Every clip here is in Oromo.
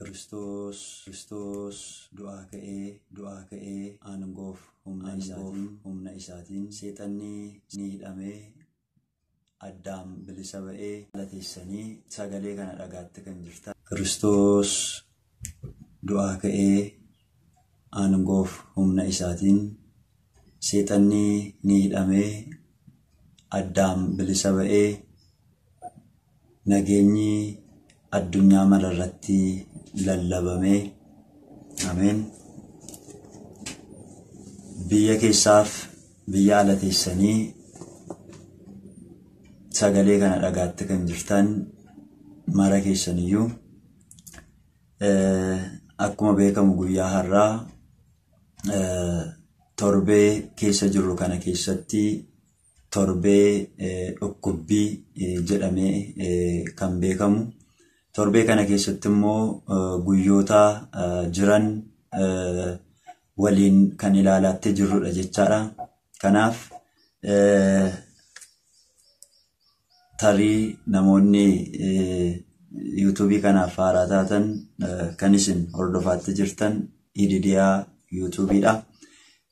Kiristoos du'aa ka'ee aangoof humna isaatiin seexanni ni hidhamee Addaam bilisa ba'ee galateessanii sagalee kana dhagaatti kan jirtan. Kiristoos du'aa ka'ee aangoof humna isaatiin seexanni ni hidhamee Addaam bilisa ba'ee nageenyi addunyaa mararratti lallabamee ameen. Biyya keessaaf biyya ala teessanii sagalee kana dhagaatti kan jirtan mara keessaniyyuu akkuma beekamu guyyaa har'aa torbee keessa jirru kana keessatti torbee dhukkubbii jedhamee kan beekamu. Torbee kana keessatti immoo guyyoota jiran waliin kan ilaalaatti jirrudha jechaadha. Kanaaf tarii namoonni yuutuubii kanaaf haaraa taatan kan isin hordofaatti jirtan Ididiyaa yuutuubiidha.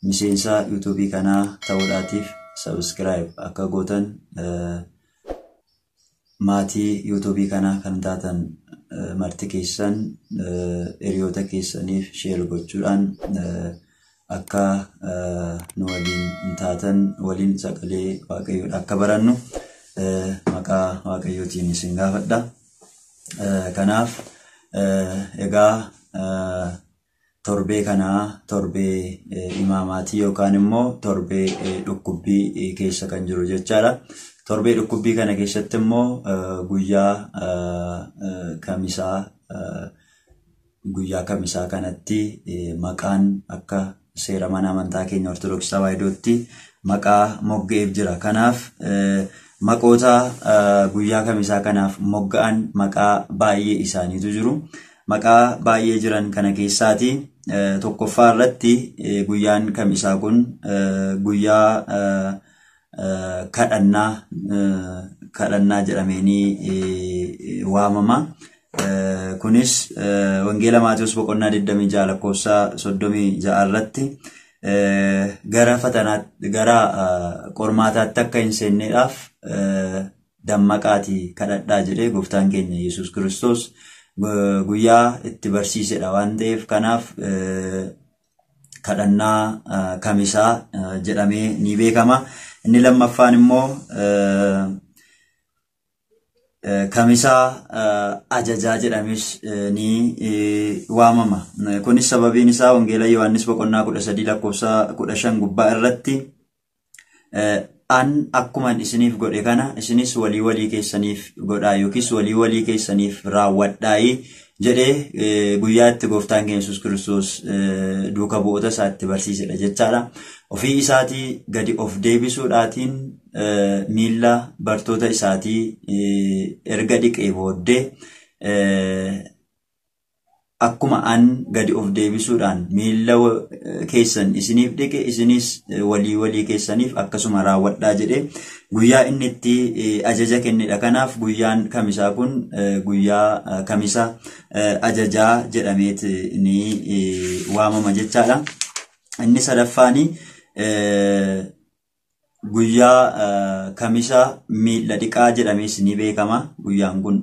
Miseensa yuutuubii kanaa ta'uudhaatiif sabiskiraayib akka gootan maatii yuutuubii kanaa kan taatan marti keessan hiriyoota keessaniif sheer gochuudhaan akka nu waliin taatan waliin sagalee waaqayyoodha akka barannu maqaa waaqayyootiin isin gaafadha. Kanaaf egaa torbee kanaa torbee imaamaatii yookaan immoo torbee dhukkubbii keessa kan jiru jechaadha. Torbee dhukkubbii kana keessatti immoo guyyaa kamisaa guyyaa kamisaa kanatti maqaan akka seera mana amantaa keenya Ortodoksii Tawaahidootti maqaa mogga'eef jira. Kanaaf maqoota guyyaa kamisaa kanaaf mogga'an maqaa baay'ee isaaniitu jiru. Maqaa baay'ee jiran kana keessaati tokkoffaa irratti guyyaan kamisaa kun guyyaa kadhannaa jedhameenii waamama. Kunis Wangeela Maatiyus boqonnaa 26 lakkoofsa 36 irratti gara fatanaatti gara qormaataatti akka hin seenneedhaaf dammaqaatii kadhadhaa jedhee gooftaan keenya Yesuus Kiristoos guyyaa itti barsiisedha waan ta'eef kanaaf kadhannaa kamisaa jedhamee ni beekama. Inni lammaffaan immoo kamisaa ajajaa jedhames ni waamama. Kunis sababiin isaa Wangeela Yohaannis boqonnaa 13 lakkoofsa 15 gubbaa irratti an akkuman isiniif godhe kana isinis walii walii keessaniif godhaa yookiis walii walii keessaniif raawwadhaayi jedhee guyyaa itti gooftaan keenya Yesuus Kiristoos duuka bu'oota isaa itti barsiisedha jechaadha. Ofii isaatii gadi of deebisuudhaatiin miilla bartoota isaatii erga dhiqee booddee akkuma an gadi of deebisuudhaan miilla keessan isiniif dhiqe isinis walii walii keessaniif akkasuma raawwadhaa jedhee guyyaa inni itti ajaja kennedha. Kanaaf guyyaan kamisaa kun guyyaa kamisa ajajaa jedhameet ni waamama jechaadha. Inni sadaffaani guyyaa kamisa miilla dhiqaa jedhamees ni beekama. Guyyaan kun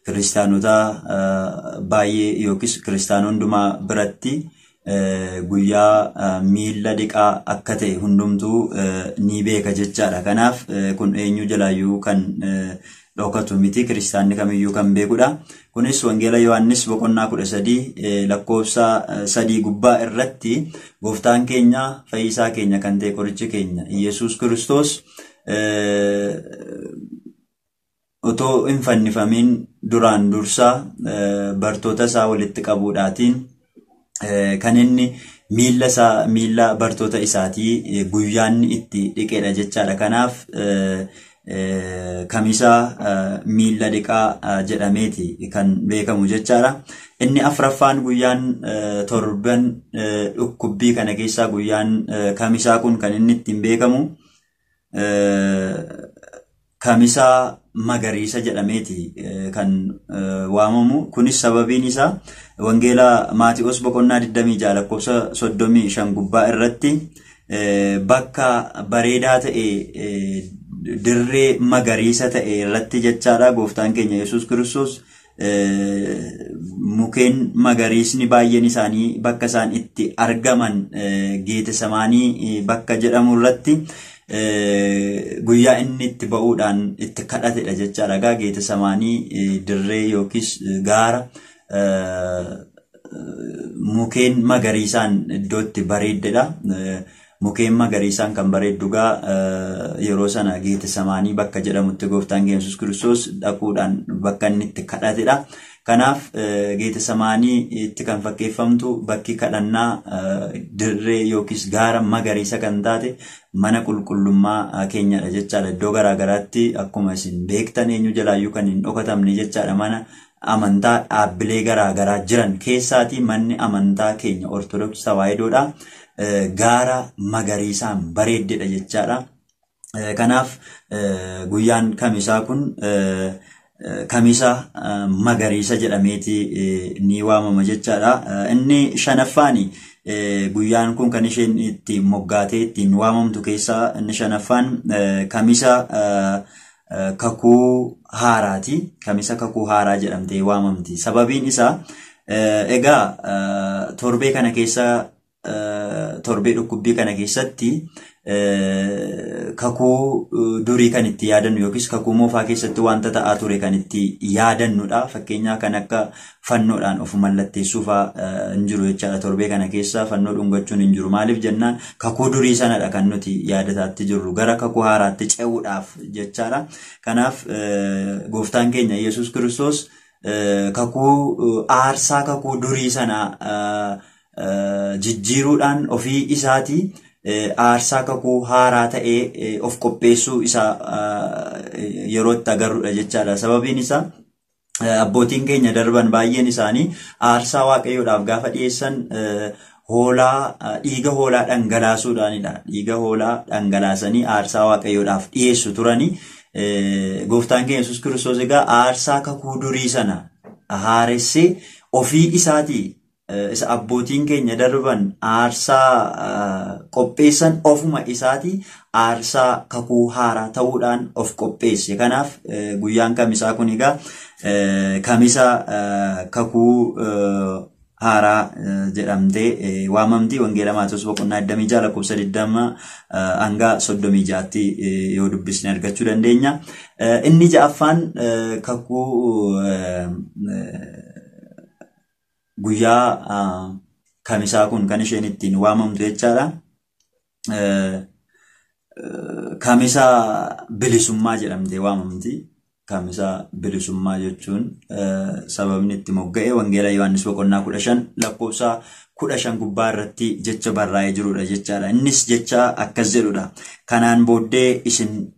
kiristaanota baay'ee yookiis kiristaanota hundumaa biratti guyyaa miilla dhiqaa akka ta'e hundumtuu ni beeka jechaadha. Kanaaf kun eenyu jalaayyuu kan dhokatu miti kiristaanni kamiyyuu kan beekudha. Kunis Wangeela Yohaannis boqonnaa 13 lakkoofsa 3 gubbaa irratti gooftaan keenya fayyisaa keenya kan ta'e qorichi keenya Yesuus Kiristoos otoo hin fannifamiin duraan dursa bartoota isaa walitti qabuudhaatiin kan inni miilla bartoota isaatii guyyaan itti dhiqedha jechaadha. Kanaaf kamisa miilla dhiqaa jedhameeti kan beekamu jechaadha. Inni afraffaan guyyaan torban dhukkubbii kana keessaa guyyaan kamisaa kun kan inni ittiin beekamu kamisa magariisa jedhameeti kan waamamu. Kunis sababiin isaa Wangeela Maati'oos boqonnaa 26 lakkoofsa 35 gubbaa irratti bakka bareedaa ta'e dirree magariisa ta'e irratti jechaadha gooftaan keenya Yesuus Kiristoos mukeen magariisni baay'een isaanii bakka isaan itti argaman Geetesamaanii bakka jedhamu irratti guyyaa inni itti ba'uudhaan itti kadhatedha jechaadha. Egaa Geetesamaanii dirree yookiis gaara mukeen magariisaan iddoo itti bareeddedha. Mukeen magariisaan kan bareeddu gaa yeroo sana Geetesamaanii bakka jedhamutti gooftaan keenya Yesuus Kiristoos dhaquudhaan bakka inni itti kadhatedha. Kanaaf Geetesamaanii itti kan fakkeeffamtu bakki kadhannaa dirree yookiis gaara magariisa kan taate mana qulqullummaa keenyadha jechaadha. Iddoo garaagaraatti akkuma isin beektan eenyu jalaayyuu kan hin dhokatamne jechaadha. Mana amantaa dhaabbilee garaagaraa jiran keessaatii manni amantaa keenya Ortodoksii Tawaahidoodha. Gaara magariisaan bareeddedha jechaadha. Kanaaf guyyaan kamisaa kun kamisa magariisa jedhameeti ni waamama jechaadha. Inni shanaffaani guyyaan kun kan isheen itti moggaatee ittiin waamamtu keessaa inni shanaffaan kamisa kakuu haaraati. Kamisa kakuu haaraa jedhamtee waamamti. Sababiin isaa egaa torbee kana keessa torbee dhukkubbii kana keessatti kakuu durii kan itti yaadannu yookiis kakuu moofaa keessatti wanta ta'aa ture kan itti yaadannudha. Fakkeenyaa kan akka fannoodhaan of mallatteessuu fa'aa hin jiru jechaadha. Torbee kana keessa fannoo dhungachuun hin jiru. Maaliif jennaan kakuu durii sanadha kan nuti yaadataatti jirru gara kakuu haaraatti ce'uudhaaf jechaadha. Kanaaf gooftaan keenya Yesuus Kiristoos kakuu aarsaa kakuu durii sana jijjiiruudhaan ofii isaatii aarsaa kakuu haaraa ta'ee of qopheessuu isaa yeroo itti agarrudha jechaadha. Sababiin isaa abbootiin keenya darban baay'een isaanii aarsaa waaqayyoodhaaf gaafa dhiyeessan hoolaa dhiiga hoolaa dhangalaasuudhaanidha. Dhiiga hoolaa dhangalaasanii aarsaa waaqayyoodhaaf dhiyeessu turanii. Gooftaan keenya Yesuus Kiristoos egaa aarsaa kakuu durii sana haaressee ofii isaatii isa abbootiin keenya darban aarsaa qopheessan ofuma isaatii aarsaa kakuu haaraa ta'uudhaan of qopheesse. Kanaaf guyyaan kamisaa kun egaa kamisa kakuu haaraa jedhamtee waamamti. Wangeela Maatewos boqonnaa 26 lakkoofsa 20 hanga 36tti yoo dubbisne argachuu dandeenya. Inni ja'affaan kakuu guyyaa kamisaa kun kan isheen ittiin waamamtu jechaadha. Kamisa bilisummaa jedhamtee waamamti. Kamisa bilisummaa jechuun sababni itti mogga'e Wangeela Yohaannis boqonnaa 15 lakkoofsa 15 gubbaa irratti jecha barraa'ee jirudha jechaadha. Innis jecha akkas jedhudha. Kanaan booddee isin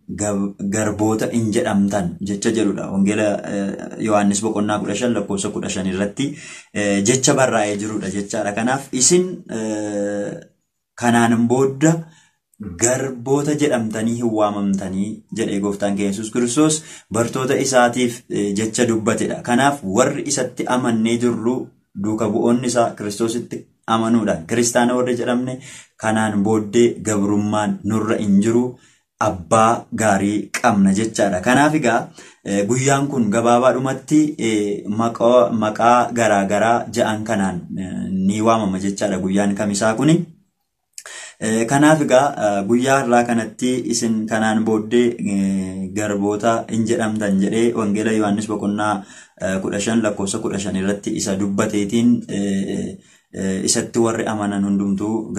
garboota hin jedhamtan jecha jedhudha. Wangeela Yohaannis boqonnaa 15 lakkoofsa 15 irratti jecha barraa'ee jirudha jechaadha. Kanaaf isin kanaan booda garboota jedhamtanii hin waamamtanii jedhee gooftaan keenya Yesuus Kiristoos bartoota isaatiif jecha dubbatedha. Kanaaf warri isatti amannee jirru duuka bu'oonni isaa Kiristoositti amanuudhaan kiristaana warri jedhamne kanaan booddee gabrummaan nurra hin jiru abbaa gaarii qabna jechaadha. Kanaaf egaa guyyaan kun gabaabaadhumatti maqaa garaagaraa ja'an kanaan ni waamama jechaadha guyyaan kamisaa kuni. Kanaaf egaa guyyaa har'aa kanatti isin kanaan booddee garboota hin jedhamtan jedhee Wangeela Yohaannis boqonnaa 15 lakkoofsa 15 irratti isa dubbateetiin isatti warri amanan hundumtuu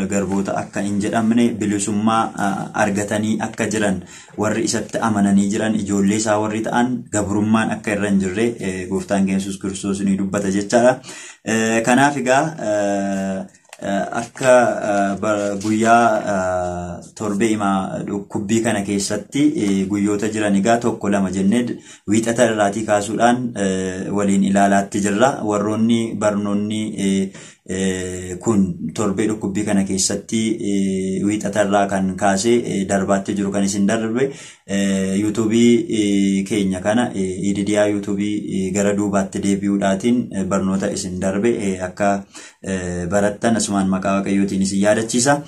garboota akka hin jedhamne bilisummaa argatanii akka jiran warri isatti amananii jiran ijoollee isaa warri ta'an gabrummaan akka irra hin jirre gooftaan keenya Yesuus Kiristoos ni dubbata jechaadha. Kanaaf egaa akka guyyaa torbee himaa dhukkubbii kana keessatti guyyoota jiran egaa 1 2 jennee wiixata irraatii kaasuudhaan waliin ilaalaatti jirra. Warroonni barnoonni Kun torbee dhukkubbii kana keessatti wiixatarraa kan kaasee darbaatti jiru kan isin darbe yuutuubii keenya kana ididiyaa yuutuubii gara duubaatti deebi'uudhaatiin barnoota isin darbe akka barattan asumaan maqaa Waaqayyootiin isin yaadachiisa.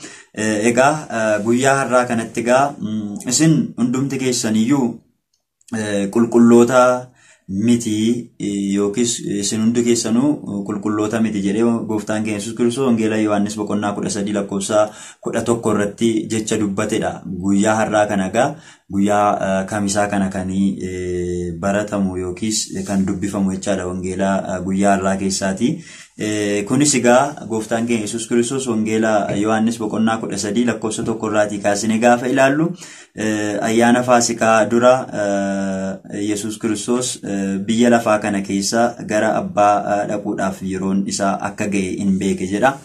Egaa guyyaa har'aa kanatti egaa isin hundumti keessaniyyuu qulqulloota miti yookiis isin hundi keessanuu qulqulloota miti jedhee gooftaan keenya Yesuus Kiristoos Wangeela Yohaannis boqonnaa 13 lakkoofsa 11 irratti jecha dubbatedha. Guyyaa har'aa kana egaa guyyaa kamisaa kana kan baratamu yookiis kan dubbifamu jechaadha Wangeela guyyaa har'aa keessaati. Kunis egaa gooftaan keenya Yesuus Kiristoos Wangeela Yohaannis boqonnaa 13 lakkoofsa 1 irraatii kaasnee gaafa ilaallu ayyaana Faasikaa dura Yesuus Kiristoos biyya lafaa kana keessa gara abbaa dhaquudhaaf yeroon isaa akka ga'e hin beeke jedha.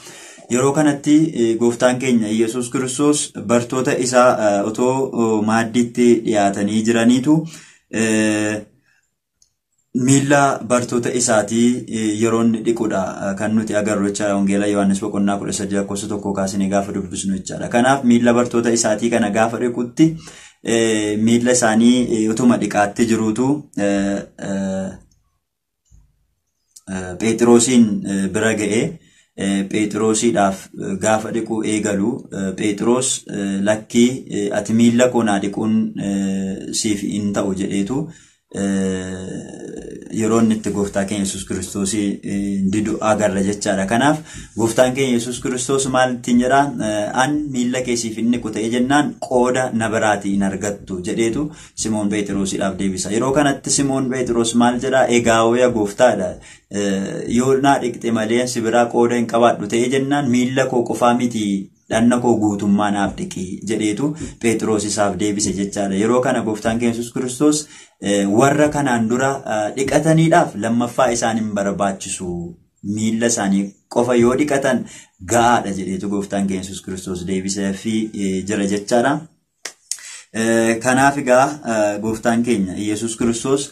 Yeroo kanatti gooftaan keenya Yesuus Kiristoos bartoota isaa otoo maaddiitti dhiyaatanii jiraniitu miilla bartoota isaatii yeroo inni dhiqudha kan nuti agarru jechaadha. Wangeela Yohaannis boqonnaa 13 lakkoofsa 1 kaasnee gaafa dubbisnu jechaadha. Kanaaf miilla bartoota isaatii kana gaafa dhiqutti miilla isaanii utuma dhiqaatti jiruutu Phexrosiin bira ga'ee Phexrosiidhaaf gaafa dhiquu eegalu Phexros lakkii ati miilla koo naa dhiquun siif hin ta'u jedheetu yeroo inni itti gooftaa keenya Yesuus Kiristoos didu agarra jechaadha. Kanaaf gooftaan keenya Yesuus Kiristoos maal ittiin jedhaa? An miilla kee siif hin dhiqu ta'e jennaan qooda na biraatii hin argattu jedheetu Simoon Phexrosiidhaaf deebisa. Yeroo kanatti Simoon Phexros maal jedhaa? Egaa yaa gooftaadha. Yoo naa dhiqxe malee si biraa qooda hin qabaadhu ta'e jennaan miilla koo qofaa miti dhanna koo guutummaa naaf dhiqi jedheetu Phexros isaaf deebise jechaadha. Yeroo kana gooftaan keenya Yesuus Kiristoos warra kanaan dura dhiqataniidhaaf lammaffaa isaan hin barbaachisu. Miilla isaanii qofa yoo dhiqatan ga'aadha jedheetu gooftaan keenya Yesuus Kiristoos deebisee fi jira jechaadha. Kanaaf egaa gooftaan keenya Yesuus Kiristoos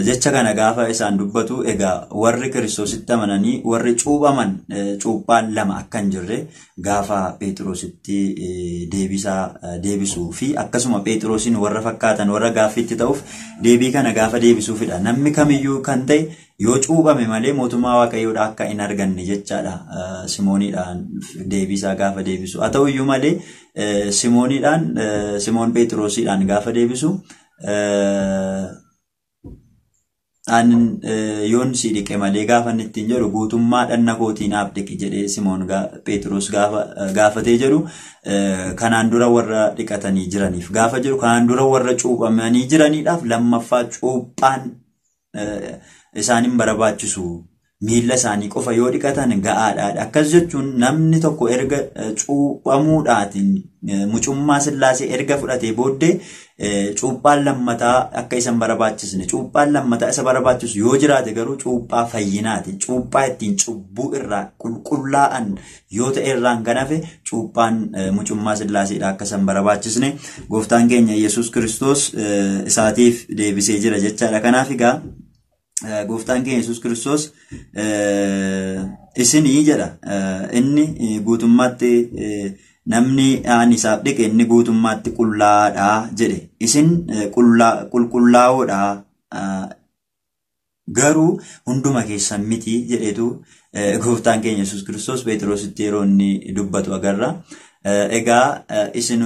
jecha kana gaafa isaan dubbatu egaa warri Kiristoositti amananii warri cuuphaman cuuphaan lama akka hin jirre gaafa Phexrositti deebisuu fi akkasuma Phexrosiin warra fakkaatan warra gaaffiitti ta'uuf deebii kana gaafa deebisuufidha. Namni kamiyyuu kan ta'e yoo cuuphame malee mootummaa Waaqayyoodha akka hin arganne jechaadha. Simooniidhaan deebisaa gaafa deebisu. Haa ta'uyyuu malee Simooniidhaan Simoon Phexrosiidhaan gaafa deebisu An yoon si dhiqe malee gaafa inni ittiin jedhu guutummaa dhanna kootii naaf dhiqi jedhee Simoon Phexros gaafatee jedhu kanaan dura warra dhiqatanii jiraniif gaafa jedhu kanaan dura warra cuuphamanii jiraniidhaaf lammaffaa cuuphaan isaan hin barbaachisu. Miilla isaanii qofa yoo dhiqatan ga'aadha. Akkas jechuun namni tokko erga cuuphamuudhaatiin mucummaa Sillaasee erga fudhatee booddee cuuphaan lammataa akka isa hin barbaachisne. Cuuphaan lammataa isa barbaachisu yoo jiraate garuu cuuphaa fayyinaati. Cuuphaa ittiin cubbuu irraa qulqullaa'an yoo ta'e irraan kan hafe cuuphaan mucummaa Sillaaseedha akka isa hin barbaachisne. Gooftaan keenya Yesuus Kiristoos isaatiif deebisee jira jechaadha. Kanaaf egaa gooftaan keenya Yesuus Kiristoos isinii jedha. Inni guutummaatti namni ani isaaf dhiqe inni guutummaatti qullaadha jedhe. Isin qulqullaa'oodha garuu hunduma keessan miti jedhetu gooftaan keenya Yesuus Kiristoos Phexrositti yeroo inni dubbatu agarra. Egaa isin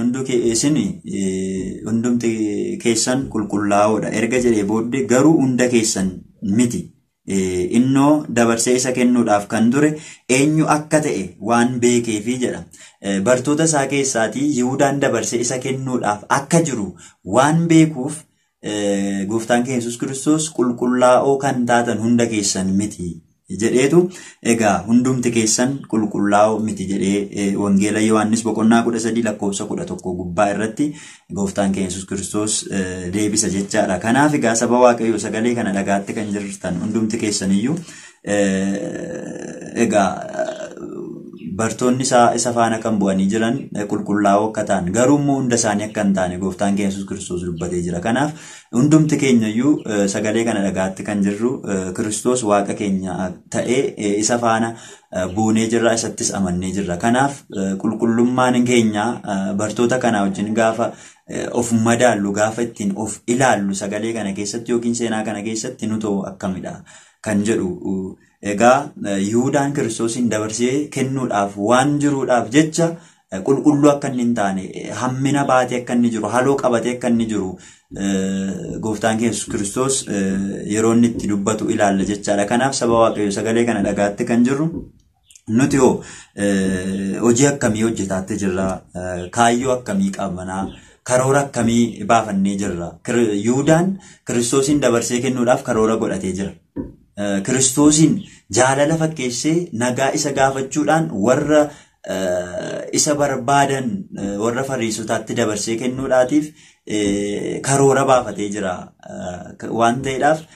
hundumti keessan qulqullaa'oodha erga jedhee booddee garuu hunda keessan miti. Innoo dabarsee isa kennuudhaaf kan ture eenyu akka ta'e waan beekeefi jedha. Bartoota isaa keessaatii Yihudaan dabarsee isa kennuudhaaf akka jiru waan beekuuf gooftaan keenya Yesuus Kiristoos qulqullaa'oo kan taatan hunda keessan miti jedheetu egaa hundumti keessan qulqullaa'oo miti jedhee Wangeela Yohaannis boqonnaa 13 lakkoofsa 11 gubbaa irratti gooftaan keenya Yesuus Kiristoos deebisa jechaadha. Kanaaf egaa saba Waaqayyoo sagalee kana dhagaatti kan jirtan hundumti keessaniyyuu egaa Bartoonni isaa isa faana kan bu'anii jiran qulqullaa'oo akka ta'an, garuu immoo hunda isaanii akka hin taane gooftaan keenya Yesuus Kiristoos dubbatee jira. Kanaaf hundumti keenya iyyuu sagalee kana dhagaatti kan jirru Kiristoos waaqa keenya ta'ee isa faana buunee jirra, isattis amannee jirra. Kanaaf qulqullummaan keenya bartoota kanaa wajjin gaafa of madaallu, gaafa ittiin of ilaallu sagalee kana keessatti yookiin seenaa kana keessatti nu ta'u akkamidha kan jedhu. Egaa Yihuudaan Kiristoosiin dabarsee kennuudhaaf waan jiruudhaaf jecha qulqulluu akka inni hin taane, hammina baatee akka inni jiru, haloo qabatee akka inni jiru gooftaan keenya Yesuus Kiristoos yeroo inni itti dubbatu ilaalla jechaadha. Kanaaf saba Waaqayyoo sagalee kana dhagaatti kan jirru nuti hoo hojii akkamii hojjetaatti jirra? Kaayyoo akkamii qabnaa? Karoora akkamii baafannee jirra? Yihuudaan Kiristoosiin dabarsee kennuudhaaf karoora godhatee jira. Kiristoosiin jaalala fakkeessee nagaa isa gaafachuudhaan warra isa barbaadan warra Fariisotaatti dabarsee kennuudhaatiif karoora baafatee jira. Waan ta'eedhaaf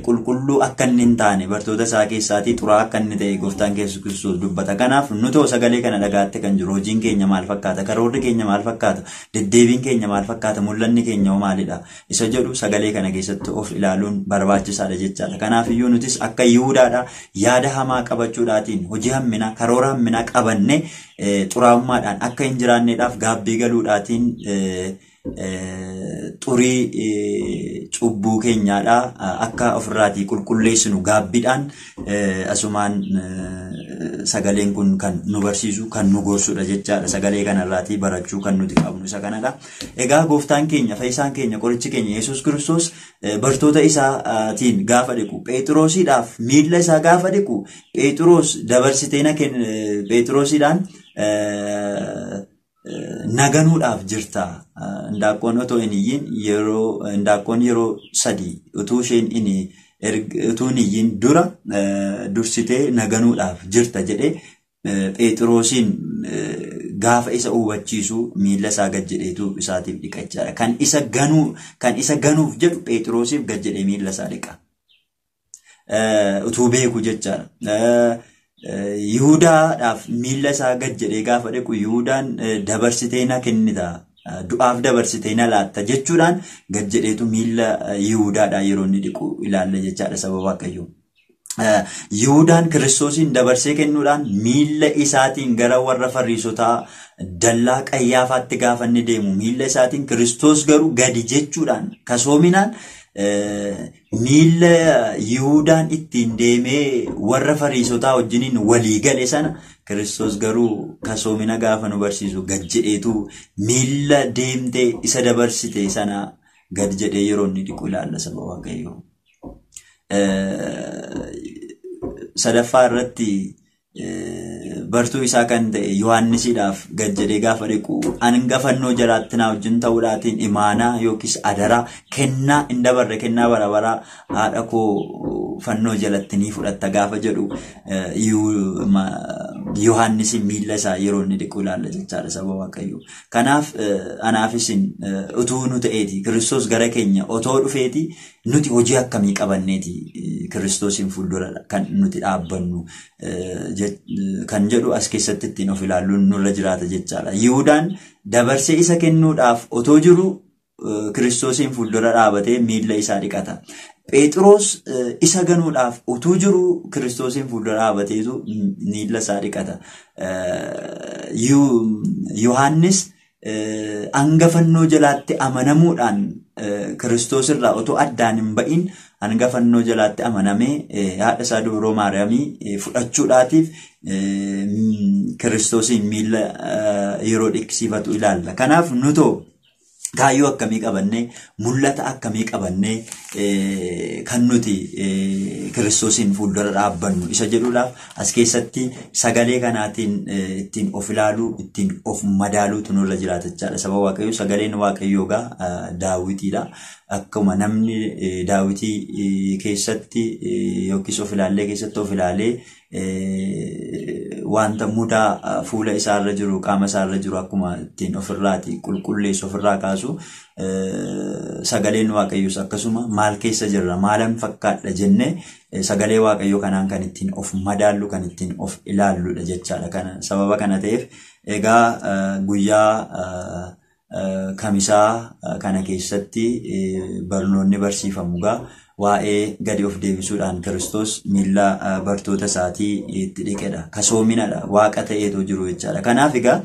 qulqulluu akka inni hin taane, bartoota isaa keessaatii xuraa akka inni ta'e gooftaan keenya Yesuus Kiristoos dubbata. Kanaaf nu ta'u sagalee kana dhagaatti kan jiru hojiin keenya maal fakkaata? Karoorri keenya maal fakkaata? Deddeebiin keenya maal fakkaata? Mul'anni keenya hoo maalidha? Isa jedhu sagalee kana keessatti of ilaaluun barbaachisaadha jechaadha. Kanaaf iyyuu nutis akka Yihuudaadha yaada hamaa qabachuudhaatiin hojii hamminaa, karoora hamminaa qabanne xuraa'ummaadhaan akka hin jiraanneedhaaf gaabbii galuudhaatiin xurii cubbuu keenyaadha akka ofirraatii qulqulleessinu gaabbiidhaan asumaan sagaleen kun kan nu barsiisu, kan nu gorsudha jechaadha. Sagalee kanarraatii barachuu kan nuti qabnu isa kanadha. Egaa gooftaan keenya, fayyisaan keenya, qorichi keenya Yesuus Kiristoos bartoota isaatiin gaafa dhiqu, Phexrosiidhaaf miilla isaa gaafa dhiqu, Phexros dabarsitee na Phexrosiidhaan naganuudhaaf jirta. Indaaqqoon otoo hin iyyin yeroo indaaqqoon yeroo sadii utuu isheen utuu hin iyyin dura dursitee naganuudhaaf jirta jedhee Phexrosiin gaafa isa hubachiisu miilla isaa gad jedheetu isaatiif dhiqa jechaadha. Kan isa ganuu, kan isa ganuuf jedhu Phexrosiif gad jedhee miilla isaa dhiqa. Utuu beeku jechaadha. Yihuudaadhaaf miilla isaa gad jedhee gaafa dhiqu Yihuudaan dabarsitee na kennita, du'aaf dabarsitee na laatta jechuudhaan gad jedheetu miilla Yihuudaadhaa yeroo inni dhiqu ilaalla jechaadha saba Waaqayyoo. Yihuudaan Kiristoosiin dabarsee kennuudhaan miilla isaatiin gara warra Fariisotaa dallaa Qayyaafaatti gaafa inni deemu miilla isaatiin Kiristoos garuu gadi jechuudhaan kasoominaan miilla Yihuudaan ittiin deemee warra Fariisotaa wajjiniin walii gale sana Kiristoos garuu kasoomina gaafa nu barsiisu gad jedheetu miilla deemtee isa dabarsite sana gad jedhee yeroo inni dhiqu ilaalla saba Waaqayyoo. Sadaffaa irratti bartuu isaa kan ta'e Yohaannisiidhaaf gad jedhee gaafa dhiqu hanga fannoo jalaatti na wajjin ta'uudhaatiin imaanaa yookiis adaraa kennaa hin dabarre kennaa bara baraa haadha koo fannoo jalatti ni fudhatta gaafa jedhu Yohaannisiin miilla isaa yeroo inni dhiqu ilaalla jechaadha saba Waaqayyoo. Kanaaf anaafis utuu nu ta'eeti Kiristoos gara keenya otoo dhufeeti nuti hojii akkamii qabanneeti Kiristoosiin fuuldura kan nuti dhaabbannu kan jedhu as keessatti ittiin of ilaaluun nurra jiraata jechaadha. Yihuudaan dabarsee isa kennuudhaaf otoo jiru Kiristoosiin fuuldura dhaabatee miilla isaa dhiqata. Phexros isa ganuudhaaf utuu jiru Kiristoosiin fuuldura dhaabateetu miilla isaa dhiqata. Yohaannis hanga fannoo jalaatti amanamuudhaan Kiristoos irraa otoo addaan hin ba'in hanga fannoo jalaatti amanamee haadha isaa dubroo Maariyaamii fudhachuudhaatiif Kiristoosiin miilla yeroo dhiqsiifatu ilaalla. Kanaaf nutoo kaayyoo akkamii qabannee, mul'ata akkamii qabannee kan nuti Kiristoosiin fuuldura dhaabbannu isa jedhuudhaaf as keessatti sagalee kanaatiin ittiin of ilaaluu, ittiin of madaaluutu nurra jiraata jechaadha. Saba Waaqayyoo sagaleen Waaqayyoo egaa daawwitiidha. Akkuma namni daawwitii keessatti yookiis of ilaallee keessatti of ilaalee wanta mudaa fuula isaarra jiru, qaama isaarra jiru akkuma ittiin ofirraati qulqulleessu ofirraa kaasu baasu. Sagaleen Waaqayyoos akkasuma maal keessa jirra, maalan fakkaadha jennee sagalee Waaqayyoo kanaan kan ittiin of madaallu, kan ittiin of ilaalludha jechaadha. Kana sababa kana ta'eef egaa guyyaa kamisaa kana keessatti barnoonni barsiifamu egaa waa'ee gadi of deebisuudhaan Kiristoos miilla bartoota isaatii itti dhiqedha. Kasoominadha. Waaqa ta'eetu jiru jechaadha. Kanaaf egaa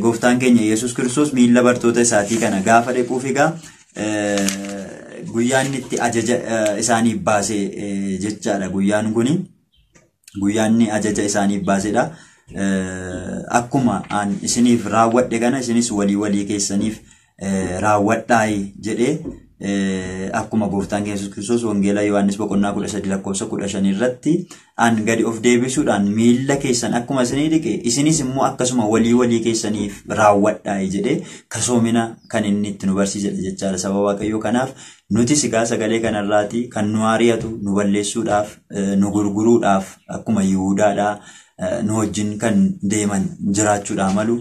gooftaan keenya Yesuus Kiristoos miilla bartoota isaatii kana gaafa dhiquuf egaa guyyaan itti ajaja isaaniif baase jechaadha. Guyyaan kuni guyyaan inni ajaja isaaniif baasedha. Akkuma an isiniif raawwadhe kana isinis walii walii keessaniif raawwadhaayi jedhee, akkuma gooftaan keenya Yesuus Kiristoos Wangeela Yohaannis boqonnaa 13 lakkoofsa 15 irratti, an gadi of deebisuudhaan miilla keessan akkuma isinii dhiqe, isinis immoo akkasuma walii walii keessaniif raawwadhaayi jedhee kasoomina kan inni itti nu barsiisedha jechaadha saba Waaqayyoo. Kanaaf nutis egaa sagalee kanarraati kan nu ari'atu, nu balleessuudhaaf, nu gurguruudhaaf, akkuma Yihuudaadhaa nu wajjin kan deeman jiraachuudhaa malu,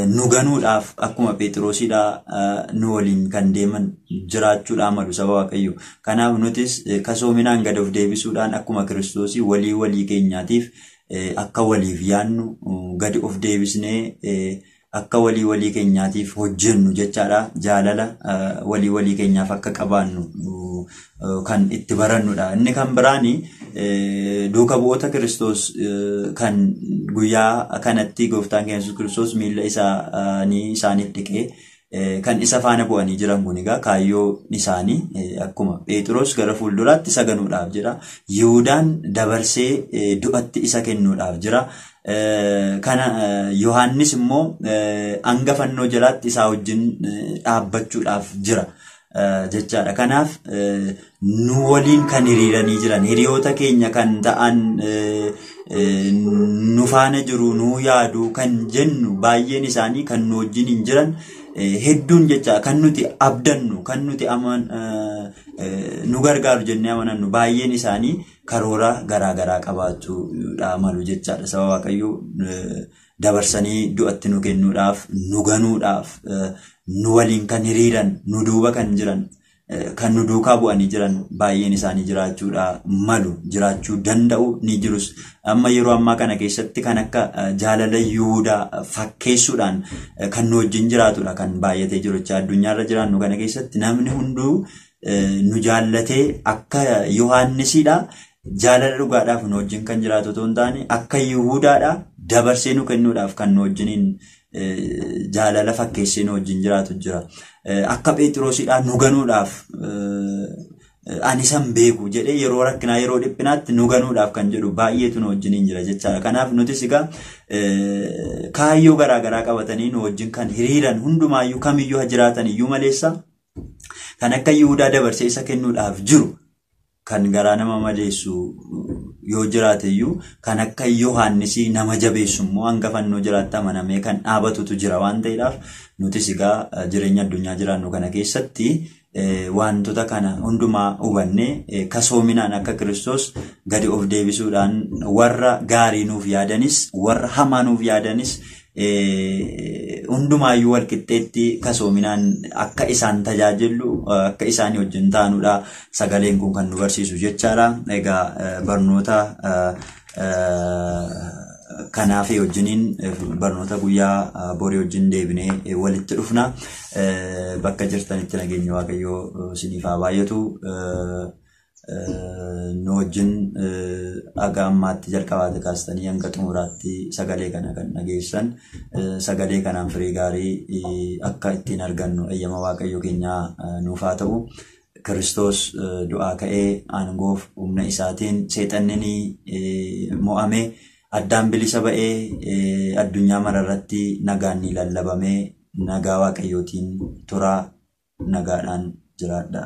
nu ganuudhaaf akkuma Phexrosiidhaa nu waliin kan deeman jiraachuudhaa malu, saba Waaqayyo. Kanaaf nutis kasoominaan gad of deebisuudhaan akkuma Kiristoosii walii walii keenyaatiif akka waliif yaannu, gadi of deebisnee akka walii walii keenyaatiif hojjennu jechaadha. Jaalala walii walii keenyaaf akka qabaannu kan itti barannudha. Inni kan biraani duuka bu'oota Kiristoos kan guyyaa kanatti gooftaan keenya Yesuus Kiristoos miilla isaanii isaaniif dhiqee kan isa faana bu'anii jiran kun egaa kaayyoo isaanii akkuma Phexros gara fuulduraatti isa ganuudhaaf jira. Yihuudaan dabarsee du'atti isa kennuudhaaf jira. Kana Yohaannis immoo hanga fannoo jalaatti isaa wajjin dhaabbachuudhaaf jira jechaadha. Kanaaf nu waliin kan hiriiranii jiran, hiriyoota keenya kan ta'an, nu faana jiru, nu yaadu kan jennu baay'een isaanii kan nu wajjin hin jiran hedduun jecha, kan nuti abdannu, kan nuti nu gargaaru jennee amanannu baay'een isaanii karoora garaa garaa qabaachuudha malu jechaadha. Saba Waaqayyoo, dabarsanii du'atti nu kennuudhaaf, nu ganuudhaaf, nu waliin kan hiriiran, nu duuba kan jiran, kan nu duukaa bu'anii jiran baay'een isaanii jiraachuudha malu, jiraachuu danda'u, ni jirus. Amma yeroo ammaa kana keessatti kan akka jaalala Yihudaa fakkeessuudhaan kan nu wajjin jiraatudha kan baay'atee jiru jecha. Addunyaarra jiraannu kana keessatti namni hunduu nu jaallatee akka Yohaannisiidha jaalala dhugaadhaaf nu wajjin kan jiraatu otoo hin taane, akka Yihudaadha dabarsee nu kennuudhaaf kan nu wajjiniin jaalala fakkeessee nu wajjin jiraatu jira. Akka Phexrosiidhaa nu ganuudhaaf, ani san beeku jedhee yeroo rakkinaa, yeroo dhiphinaatti nu ganuudhaaf kan jedhu baay'eetu nu wajjiniin jira jechaadha. Kanaaf nutis egaa kaayyoo garaa garaa qabatanii nu wajjin kan hiriiran hundumaayyuu kamiyyuu haa jiraatan iyyuu maleessa, kan akka Yihudaa dabarsee isa kennuudhaaf jiru kan garaa nama madeessu yoo jiraate iyyuu, kan akka Yohaannisii nama jabeessu immoo hanga fannoo jiraatti amanamee kan dhaabatutu jira waan ta'eedhaaf, nutis egaa jireenya addunyaa jiraannu kana keessatti wantoota kana hundumaa hubannee kasoominaan akka Kiristoos gadi of deebisuudhaan warra gaarii nuuf yaadanis, warra hamaa nuuf yaadanis hundumaayyuu wal qixxeetti kasoominaan akka isaan tajaajillu, akka isaanii wajjin taanudha sagaleen kun kan nu barsiisu jechaadha. Egaa barnoota kanaaf wajjiniin barnoota guyyaa borii wajjin deebinee walitti dhufna. Bakka jirtanitti nageenya Waaqayyoo isiniif haa baay'atu. Nu wajjin haga ammaatti jalqabaate kaastanii hanga xumuraatti sagalee kana kan dhageessan, sagalee kanaan firii gaarii akka ittiin argannu eeyyama Waaqayyo keenyaa nuuf haa ta'u. Kiristoos du'aa ka'ee aangoof humna isaatiin seexanni ni mo'ame, addaan bilisa ba'ee, addunyaa mararratti nagaan ni lallabamee, nagaa Waaqayyootiin turaa, nagaadhaan jiraadha.